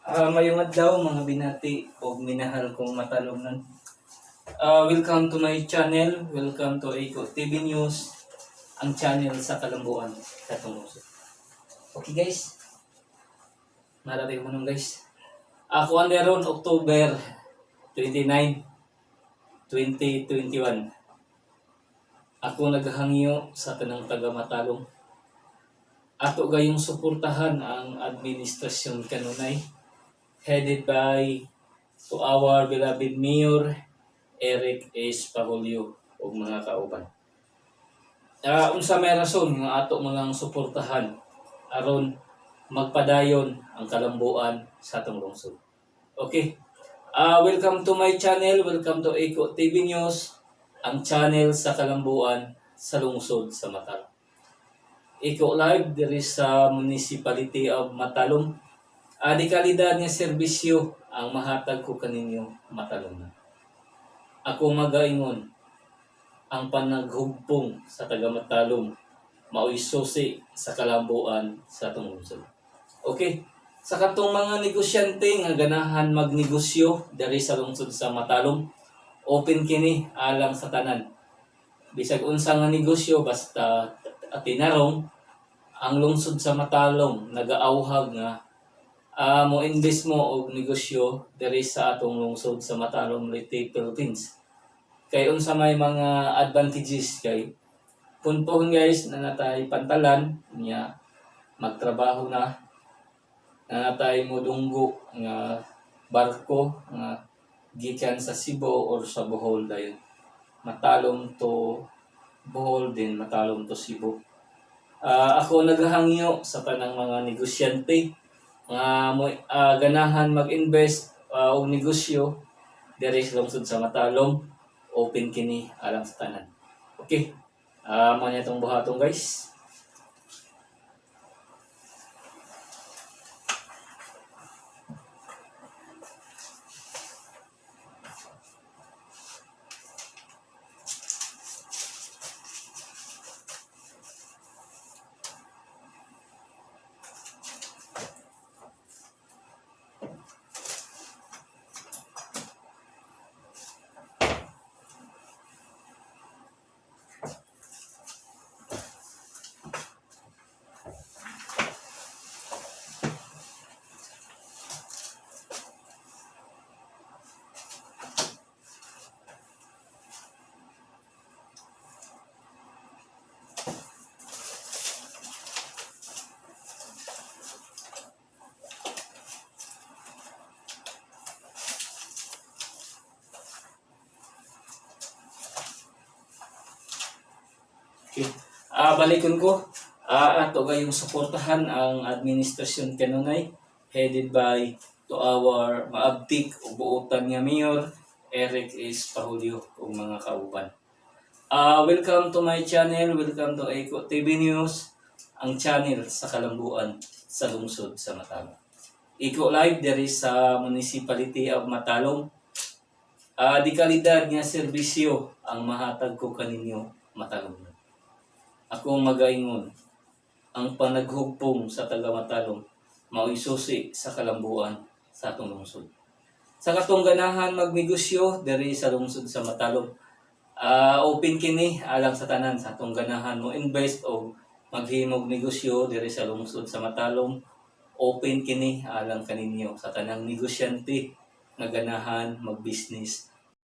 Mayong adlaw, mga binati og minahal kong matalomnon. Welcome to my channel. Welcome to Eco TV News, ang channel sa Kalambuan sa Tungusod. Okay guys, marating mo nung guys. Ako ang meron October 29, 2021. Ako naghangyo sa tanang taga Matalom. Ato gayong suportahan ang administrasyon kanunay headed by to our beloved Mayor Eric S. Pahulyo ug mga kauban. Unsa may rason nga ato mga suportahan aron magpadayon ang kalambuan sa atong lungsod? Okay. Welcome to my channel, welcome to Eco TV News, ang channel sa kalambuan sa lungsod sa Matalom. Eco Live diri sa Municipality of Matalom. Di kalidad nga serbisyo ang mahatag ko kaninyo Matalom. Ako magaingon, ang panaghugpong sa taga Matalom mao'y susi sa kalambuan sa atong lungsod. Okay. Sa katong mga negosyante nga ganahan magnegosyo diri sa lungsod sa Matalom, open kini alang sa tanan. Bisag unsa nga negosyo, basta tinarong, ang lungsod sa Matalom nagaauhag nga mo invest mo og negosyo diri sa atong lungsod sa Matalom, Leyte, Philippines. Kay unsa may mga advantages? Kay punpohon guys, na natay pantalan niya, magtrabaho na na natay mo dunggo nga barko nga gikan sa Cebu or sa Bohol, dayon Matalom to Bohol din Matalom to Cebu. Ako naghahangyo sa tanang mga negosyante nga mo ganahan mag-invest og negosyo diri sa lungsod sa Matalom, open kini alang sa tanan. Okay. Mo niya itong buhaton guys. Okay. Balikon ko. Ato gayong suportahan ang administrasyon kanunay headed by to our maabtik o buotan nga Mayor Eric S. Pahulyo ug mga kauban. Welcome to my channel, welcome to Eco TV News, ang channel sa kalambuan sa lungsod sa Matalom. Eco Live diri sa Municipality of Matalom. Di kalidad nga serbisyo ang mahatag ko kaninyo Matalom. Ako magaingon, ang panaghugpong sa taga Matalom mao'y susi sa kalambuan sa atong lungsod. Sa katong ganahan magnegosyo diri sa lungsod sa Matalom, open kini alang sa tanan. Sa atong ganahan mo invest o maghimog negosyo diri sa lungsod sa Matalom, open kini alang kaninyo sa tanang negosyante nga ganahan mag-business.